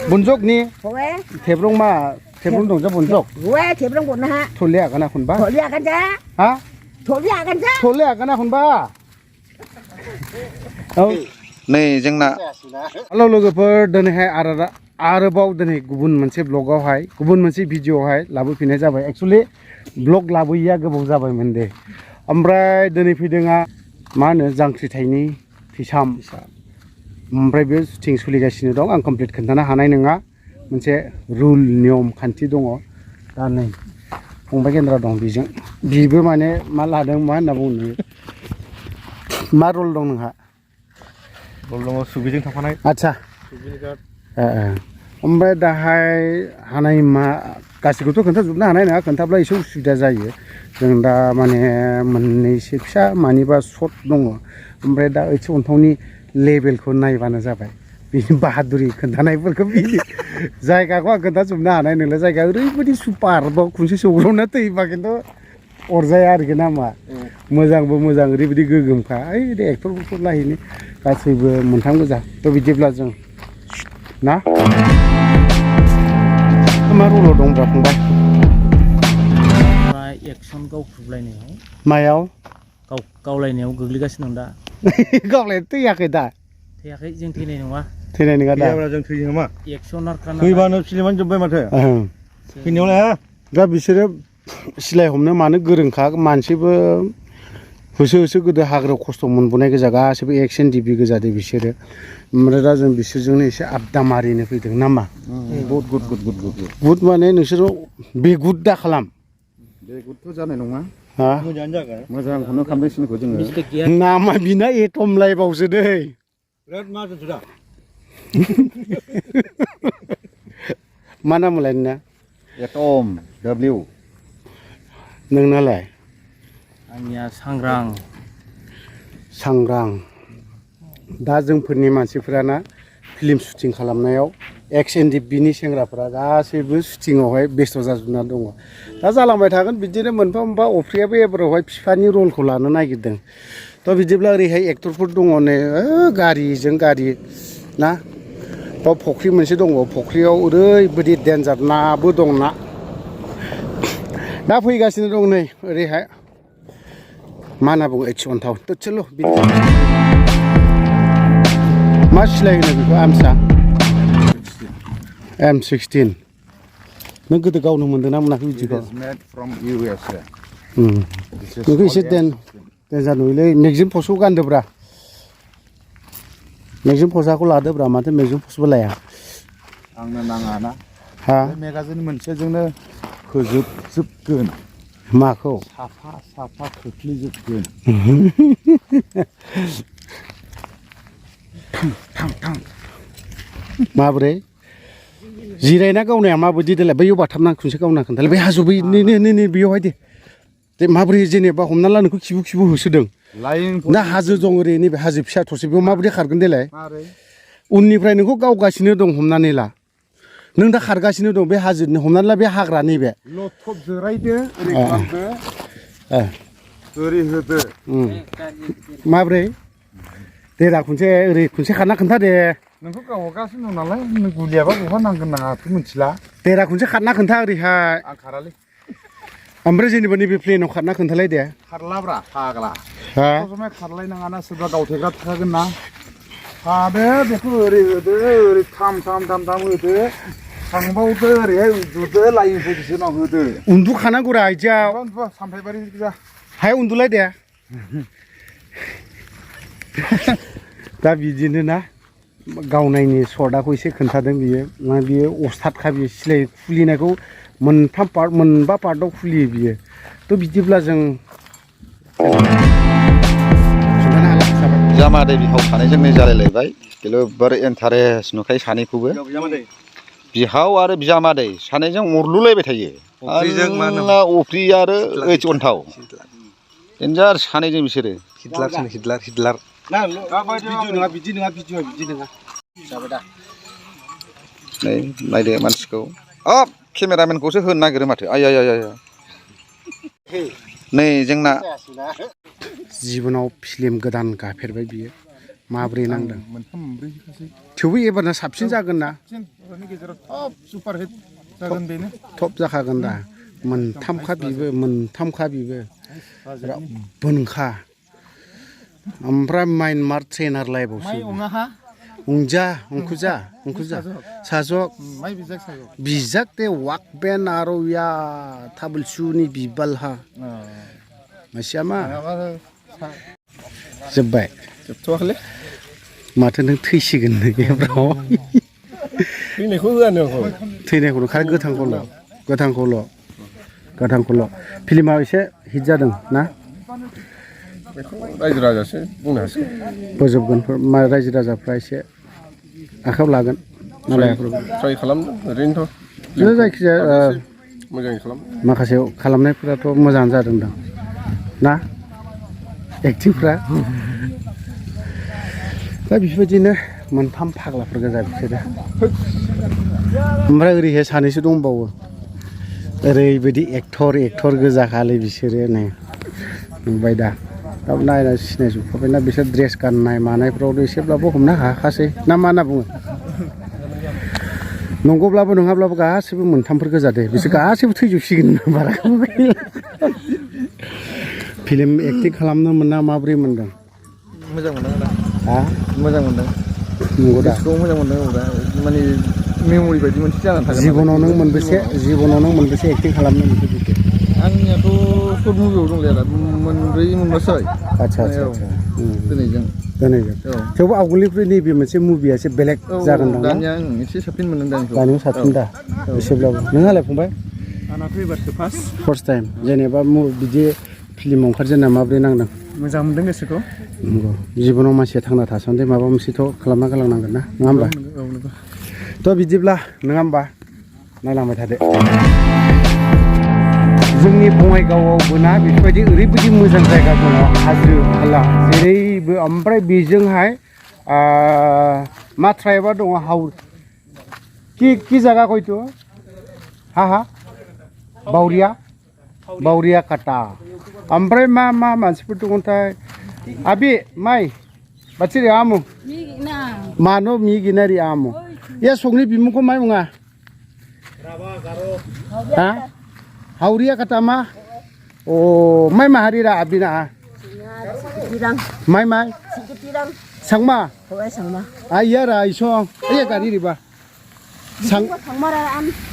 bunjok ni thebrong ma thebrong dong ja bunjok 왜 thebrong bun na ha tholya kana khun ba tholya kan ja ha tholya kan ja tholya kana khun ba नै जोंना hello लोगोफोर दिनैहाय आरोबाव दिनै गुबुन मोनसे ब्लगावहाय गुबुन मोनसे भिडिअआवहाय लाबोफिननाय जाबाय एक्चुअली ब्लग लाबोयैया गोबाव जाबायमोन दे ओमफ्राय दिनै फैदोंआ मा होनो जांख्रिथायनि थैसाम ओमफ्राय बे शुटिं सोलिगासिनो दं आं कमप्लिट खोन्थानो हानाय नङा मोनसे रुल नियम खान्थि दङ दा नै फंबाय गेन्द्रा दं बेजों बिबो माने मा लादों मा होनना बुङो मा रल दं नोंहा दङ सुबिजों थाफानाय आच्छा ओमफ्राय दाहाय हानाय मा गासैखौथ' खोन्थाजोबनो हानाय नङा खोन्थाब्ला एसे उसुबिदा जायो जों दा माने मोननैसो फिसा मानिबा सर्ट दङ ओमफ्राय दा एसे अन्थावनि लेभेलखौ नायबानो जाबाय बिनि बाहादुरि खोन्थानायफोरखौ बिनि जायगाखौ आं खोन्थाजोबनो हानाय नंला जायगाया ओरैबायदि सुपार बाव खनसे सौग्रावना थैबा खिन्थु अरजाया आरोखि नामा मोजांबो मोजां ओरैबायदि गोगोमखा ओइ दे एक्टरफोरखौ नायहैनो गासैबो मोनथाम गोजा थ' बिदिब्ला जों ना मा रलाव दंब्रा फंबाय एक्सन गावख्रुबलायनायाव मायाव गावलायनायाव गोग्लैगासिनो दं दा गावलाय थैयाखै दा थैयाखै जों थैनाय नङा थैनाय नङा दा जों थैयो नामा एक्सनार फैबानो फिल्मानो जोब्बाय माथो फैनायावलाय दा बिसोरो सिलाय हमनो मानो गोरोंखा मानसिबो होसो होसो गोदो हाग्रायाव खस्थ' मोनबोनाय गोजा गासैबो एक्सन डिबि गोजा दे बिसोरो ओमफ्राय दा जों बिसोरजोंनो एसे आबदा मारिनो फैदों नामा गुड माने नोंसोरो बेगुद दा खालाम बेगुदथ' जानाय नङा हा मोजाङानो जागोन मोजांखौनो खालामनांसिगोनखौ जोङो नामा बिना एटम लाइबावसो दै बिराद मा दोनथ' दा मा नाम मोनलाय नोंना एटम डब्लिउ नोंनालाय आंनिया सांग्रां दा जोंफोरनि मानसिफोराना फिल्म शुटिं खालामनायाव एक्स एन डि बिनि सेंग्राफोरा गासैबो शुटिंआवहाय बेस्थ' जाजोबना दङ दा जालांबाय थागोन बिदिनो मोनफा मोनफा अफ्रियाबो एबारावहाय बिफानि रलखौ लानो नागिरदों थ' बिदिब्ला ओरैहाय एक्टरफोर दङ नै गारिजों गारि ना बाव फख्रि मोनसे दङ फख्रियाव ओरैबायदि डेन्जार नाबो दं ना दा फैगासिनो दं नै ओरैहाय मा होनना बुङो एइच अन्थाव थोदसेल' मा सिलाय होनो बेखौ आमसा M16 नों गोदो गावनो मोन्दों ना मोनाखै बिदिखौ नोंखौ एसे देन्जार नुयोलै मेगजिन पस्टखौ गानदोब्रा मेगजिन पस्टखौ लादोब्रा माथो मेगजिन पस्टबो लाया आंनो नाङाना हा मेगाजिन मोनसेजोंनो फोजोबजोबगोन माखौ साफा खोख्लैजोबगोन थां माबोरै जिरायना गावनाया माबायदि देलाय बैयाव बाथाबना खनसे गावना खोन्थालाय बै हाजो बै नै बेयावहाय दे माबोरै जेनेबा हमना ला नोंखौ खिबु होसोदों ना हाजो दं ओरै नैबे हाजो फिसा थरसे बेयाव माबोरै खारगोन देलाय उननिफ्राय नोंखौ गावगासिनो दं हमनानै ला नों दा खारगासिनो दं बे हाजोनि हमनानै ला बे हाग्रा नैबे लथब जिरायदो ओरै खालामदो ओरै होदो माबोरै दे दा खनसे खारना खोन्था दे नोंखौ गावगासिनो दं नालाय नों गुलियाबा बहा नांगोन नाङाथ' मिथिला दे दा खनसे खारना खोन्था ओरैहाय आं खारालै ओमफ्राय जेनेबा नैबे प्लेनाव खारना खोन्थालाय दे खारलाब्रा फाग्ला हा समाय खारलाय नाङाना सोरबा गावथेग्रा थाखागोन ना हादो बेखौ ओरै होदो ओरै थाम होदो थांबावदो ओरैहाय उन्दुदो लाइन पजिसनाव होदो उन्दुखानांगौरा आइदियाव सामथायबारि गोजा हाय उन्दुलाय दे दा बिदिनो ना गावनायनि सर्टआखौ एसे खोन्थादों बियो अस्थादखा बियो सिलाय खुलिनायखौ मोनबा पार्टआव खुलियो बियो थ' बिदिब्ला जों बिजामादै बिहाव सानैजोंनो जालायलायबाय जोबोर इन्टारेस्ट नुखायो सानैखौबो बिहाव आरो बिजामादै सानैजों अरलुलायबाय थायो अफ्रि आरो ओइच अन्थाव डेन्जार सानैजों बिसोरो हिटलार बिदि नङा जाबाय दा नै नायदो मानसिखौ केमेरामेनखौसो होनो नागिरो माथो आय नै जोंना जिबनाव फिल्म गोदान गाफेरबाय बियो माब्रै नांदों मोनथाम मोनब्रै गासै थेवबो एबारना साबसिन जागोन ना बर'नि गेजेराव टप सुपार हिट जागोन बेनो टप जाखागोन दा मोनथामखा बिबो बोनखा ओमफ्राय माइनमार ट्रेनार लायबावसो माइ अङाहा अंखुजा साजक माइ बिजाक साजक बिजाक ते वाकबेन आरो या थाबलसुनि बिबालहा मासिया मा जोब्बाय जोबथ'वाखैलै माथो नों थैसिगोन एब्राव थैनायखौ होआ नों थैनायखौल' खालि गोथांखौल' फिल्मा एसे हिट जादों ना बेखौ रायजो राजासो बुंनो हासिगोन फोजोबगोन रायजो राजाफ्रा एसे आखायाव लागोन ट्राइ खालामदों ओरैनोथ' जायखिजाया मोजाङै खालाम माखासे खालामनायफोराथ' मोजां जादों दां ना एक्टिंफ्रा दा बेफोरबायदिनो मोनथाम फाग्लाफोर गोजा बिसोरो ओमफ्राय ओरैहाय सानैसो दंबावो ओरैबायदि एक्टर गोजाखालै बिसोरो नै नुबाय दा दाबो नायना सिनायजोबखाबायना बिसोर ड्रेस गाननाय मानायफ्रावथ' एसेब्लाबो हमनो हाखासै ना मा होनना बुङो नंगौब्लाबो नङाब्लाबो गासैबो मोनथामफोर गोजा दे बिसोर गासैबो थैजोबसिगोन बारा फिल्म एक्टिं खालामनो मोना माबोरै मोनदों मोजां मोनदों दा हा मोजां मोनदों नंगौ दा गोसोखौ मोजां मोनदों दा माने मेम'रि बायदि मोनसे जानानै थागोन जिबनाव नों मोनबेसे एक्टिं खालामनो मोनखो आंनियाथ' सर्ट मुभियाव दंलै आदा मोनब्रै मोनबासो आदसा दिनैजों थेवबो आवगोलनिख्रुइ नैबे मोनसे मुभिया एसे बेलेग जागोन दां दानिया एसे साबसिन मोनदों दानियाव साबसिन दा एसेब्लाबो नोंहालाय फंबाय आंनाथ' एबारसो फार्स्ट टाइम जेनेबा बिदि फिल्माव ओंखारजेनना माबोरै नांदों मोजां मोनदों गोसोखौ नंगौ जिबनाव मानसिया थांना थासान्दि माबा मोनसेथ' खालामना गालांनांगोन ना नङा होमबा थ' बिदिब्ला नङा होमबा नायलांबाय थादो जोंनि बङाइगावआवबो ना बेफोरबायदि ओरैबायदि मोजां जायगा दङ हाजो हाला जेरैबो ओमफ्राय बेजोंहाय मा ट्राइबा दङ कि जायगा हयथ' हा बावरिया काटा ओमफ्राय मा मानसिफोर दङथाय आबि माइ बाथिरि आमु मानो मिगिनारि आमु या संनि बिमुखौ माइ मुङा हा हावरिया काटा मा अ माइ माहारिरा आबिना माइ सांमा आइयारा इसं आइया गारि Riba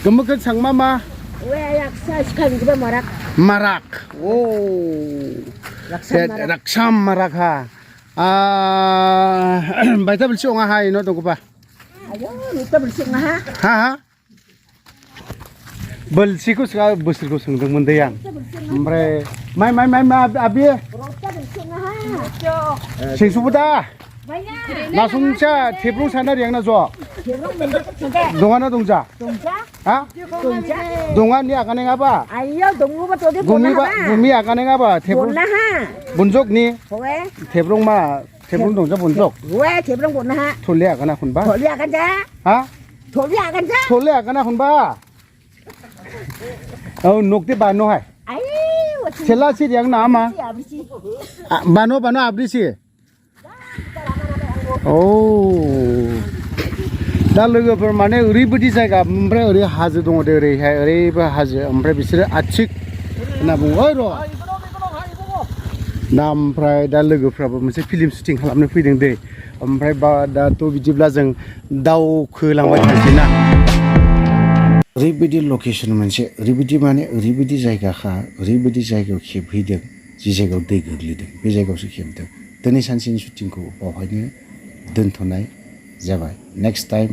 gemukkan sang mama marak raksam marak ha baita belsi onga hai no dong ba ayo minta bersih nah ha belsiku sekali besirku सोंदोंमोन deh yang ओमफ्राय माइ abi singsubuda नासुंसा थेब्रं साना रियांना ज' दङाना दंजा हा दङा नि आगाने ngapa ayo dongmu to de bumi आगाने ngapa थेब्रं bunjok ni थेब्रं मा थेब्रं दंजा bunjok gue थेब्रं बना ha थले आगाना खनबा थले आगान जा हा थले आगान जा थले आगाना खनबा औ नोकते बानो हाय ayo सेला सि रियां नामा बानो आब्रिसि औ दा लोगोफोर माने ओरैबायदि जायगा ओमफ्राय ओरै हाजो दङ दे ओरैहाय ओरैबो हाजो ओमफ्राय बिसोरो आथिक होनना बुङो ओइ र' दा ओमफ्राय दा लोगोफ्राबो मोनसे फिल्म शुटिं खालामनो फैदों दै ओमफ्राय दाथ' बिदिब्ला जों दावखोलांबाय थानोसै ना ओरैबायदि लकेसन मोनसे ओरैबायदि माने ओरैबायदि जायगाखा ओरैबायदि जायगायाव खेबहैदों जि जायगायाव दै गोग्लैदों बे जायगायावसो खेबदों दिनै सानसेनि शुटिंखौ बावहायनो दोनथ'नाय जाबाय नेक्स्ट टाइम